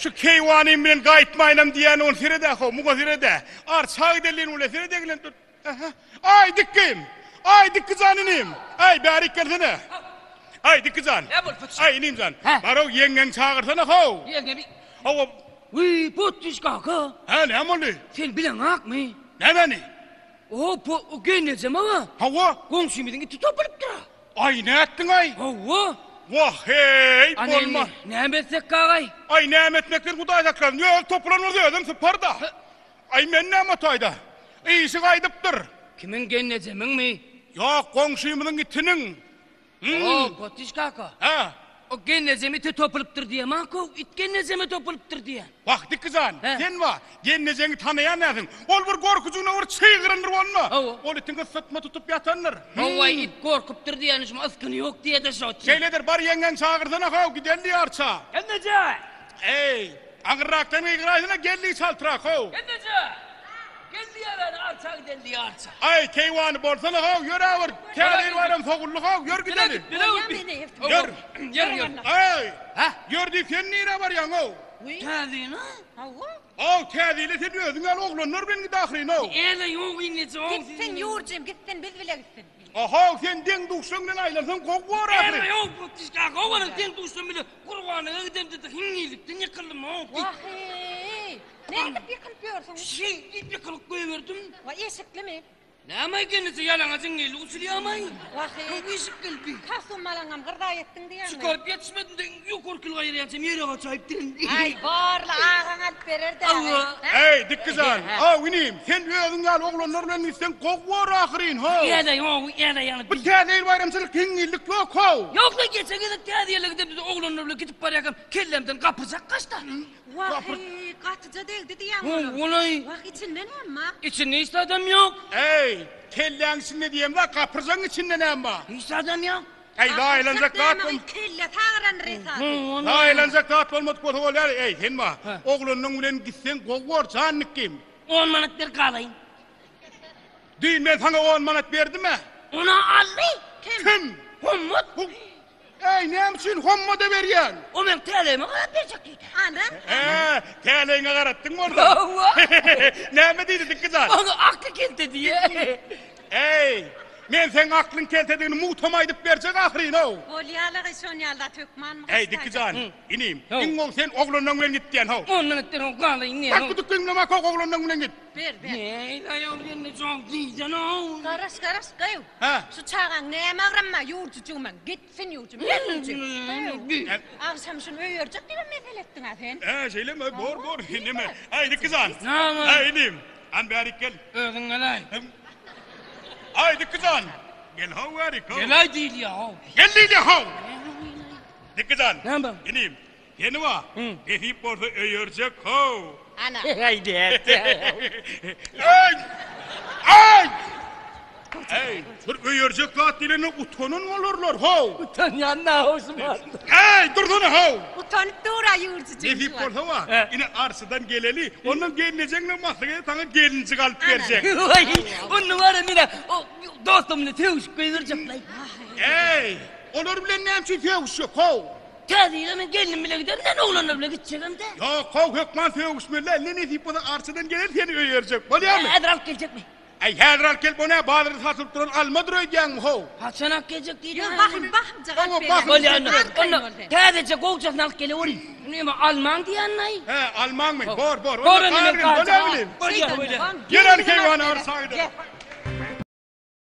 Şu keýwanym bilen gaýtmaýynam diýýän ol sered-ä how, muňa sered-ä. Arça gidelin bile sered eglen dur. Aha. Aý dikkim! Aý dikki jan inim! Aý bärik gelsene. Aý dikki jan. Näme boldy patyşa? Aý inim jan. Hä? Bar-ow ýeňňeňi çagyrsana how. Ýeňňemi? Hawa. Wiý, patyş kaka. Hä, näme boldy? Sen bileňakmy? Nämäni? O, po, o gelnejem aga. Hawa. Goňşymyzyň iti topulypdyr-a. Aý, nätdiň-aý? Hawa. Wah, heý, Ana bolma. indi näme etsek kagaý? Aý, näme etmekden Hudaý saklasyn. Özi topulan bolsa özem sypar-da. Aý, men näme otaýda? Işi gaýdypdyr. Kimiň gelnejemiňmi? Ýok, goňşymyzyň itiniň. O, Potiş kaka. Hä? O gelnejem ite topulypdyr diýemok-ow, it gelnejeme topulypdyr diýýän. Wah, Dikki jan, Hä? sen wa, gelnejeňi tanaýan dälsiň. Ol bir gorkujygyna bir çygyrandyr onda. Hawa. Ol itiň gysytma tutup ýatandyr. Hawa, it gorkupdyr diýýän, şuma ysgyny ýok diýýä-de şo. Şeýledir, bar ýeňňeňi çagyrsana, how, gideli arça. Gelneje! Eý, aňyrrakdan gygyraýsana, geldi çaltrak, how. Gelneje! Gel diýýär ene, arça gideli diýýär, arça. Aý, keýwany bolsana, how, ýör-ä bir, Täze ýyl baýramy soguldy, how, ýör gideli. Ýör. Ýör, ýör. Aý, Hä? ýör diýip sen nirä barýaň, how? Täze ýyla? Hawa. How, Täze ýyla sen özüň ýaly oglanlar bilen git ahyryn, how. Ene, ýok indi, ýok. Gitsin Ýurjum, gitsin, biz bile gitsin. A-how, sen deň-duşlaň bilen aýlansaň gowy bor ahyry. Ene, ýok, Potişka, gowy onuň deň-duşlam bile Gurbanaga gidemde-de hiňňillikden ýykyldym, how. Wah-eý! Nädip ýykylyp ýörsüň? Şeý diýip ýykylyp goýberdim. Waý, eşiklimi? Näme gelnije ýalaňaç iňňillik uçulýamaý? Wah-eý. Gowy eşik geldi. Kostum alaňam gyrdaý etdiň diýýäňmi? Çykaryp ýetişmedim-de, ýokarky ýyl gaýyrýançam ýere gaçaýypdyryn. Aý, borly, agaň alyp berer-dä. Hawa. Eý, Dikgijan, haw, inim, sen özüň ýaly oglanlar bilen gitseň gowy bor ahyryn, how. Ýa-da ýok, ýa-da ýaňy. Bu Täze ýyl baýramçylyk hiňňillik ýok, how. Ýok-la, geçen gezek Täze ýyla gidemde-de oglanlar bilen gidip barýarkam kellämden gapyrjak gaçdy. Wah-eý, gatyja degdi diýýäň olar. Ho-olaý. Wah, içinde näme bar? Içinde hiç zadam ýok. Eý, kelläň içinde diýemzok, gapyrjagyň içinde näme bar? Hiç zadam ýok. Eý, zaýalanjak zat Näme, kellesi agyrandyr esasy. Zaýalanjak zat bolmadyk bolsa bolýar. Eý, sen bar, oglanyň bilen gitseň gowy bor, jan nikgim. On manat ber galaýyn. Düýn men saňa on manat berdim-ä. Ony aldy. Kim? Kim? Hommat. Äý, näme üçin Hommada berýäň? O meň täleýime garap berjek diýdi. Ana. Hä, täleýiňe garatdyň bolsa. Hawa. Näme diýdi Dikgi jan? Maňa akly kelte diýýä. Äý, men seň aklyň keltedigini mugtam aýdyp berjek ahyryn-ow. Bolýa-la, şon ýaly zat hökmanmy? Äý, Dikgi jan, inim, iň gowy sen oglanlaň bilen git diýen, how. Ondan etden o galaýyn diýen. Bak bu dükgüň bilen bak, oglanlaň bilen git. Ber, ber. Neý, daýaw, jan diýsene-ow. Garaş, garaş, gyýw. Hä? Şu çagaň näme agramma ýurjujygymyň. Gitsin ýurjum, gitsin. Agşam şuny öýerjek diýibem mesele etdiň-ä sen. Hä, şeýlemi? Bor, bor. Neme? Aý, Dikgi jan. Näme? Aý, inim. An bärik gel. Özüň geläý. Aý, Dikgi jan. Gel how bärik, how. Geläý diýilýä, how. Gel diýilýä, how. Dikgi jan. Näme? Inim, Seni bar, nesip bolsa öýerjek how. Ana. Aý däde. Eý! Aý! Eý, bir öýerjek zat diýlende utanan bolarlar how. Utanýan nahoşum bar. Eý, dursana how. Utanyp dur-a ýurjujyň. Nesip bolsa bar, ine arşydan geleli, ondan gelnejeňle maslahat edip saňa gelinjik alyp berjek. Waý, onda bar-a men-ä dostum bilen sögüşip goýberjek-laý. Eý, olar bilen näme üçin sögüşjek how? Täze ýyla men gelnim bile giderin, men oglanlar bile gitjegem-dä. Ýok, how, hökman sögüşmeli-dä. Indi nesip bolsa arçadan geler seni öýerjek. Bolýarmy? Häzir alyp geljekmi? Äý, häzir alyp gelip, o nä, bazarda satylyp duran almadyr öýdýäňmi, how? Haçan alyp geljek diýdi? Ýok, bahym, bahymjyk alyp berer. Bolýa onda. Onda täzeje gowjasyny alyp geleweriň. Neme, almaň diýýän-aý? Hä, almaňmy? Bor, bor. Bor, indi men Bolýarmy? Bolýa, bolýa. Gel, hany, keýwany, arça gidelim.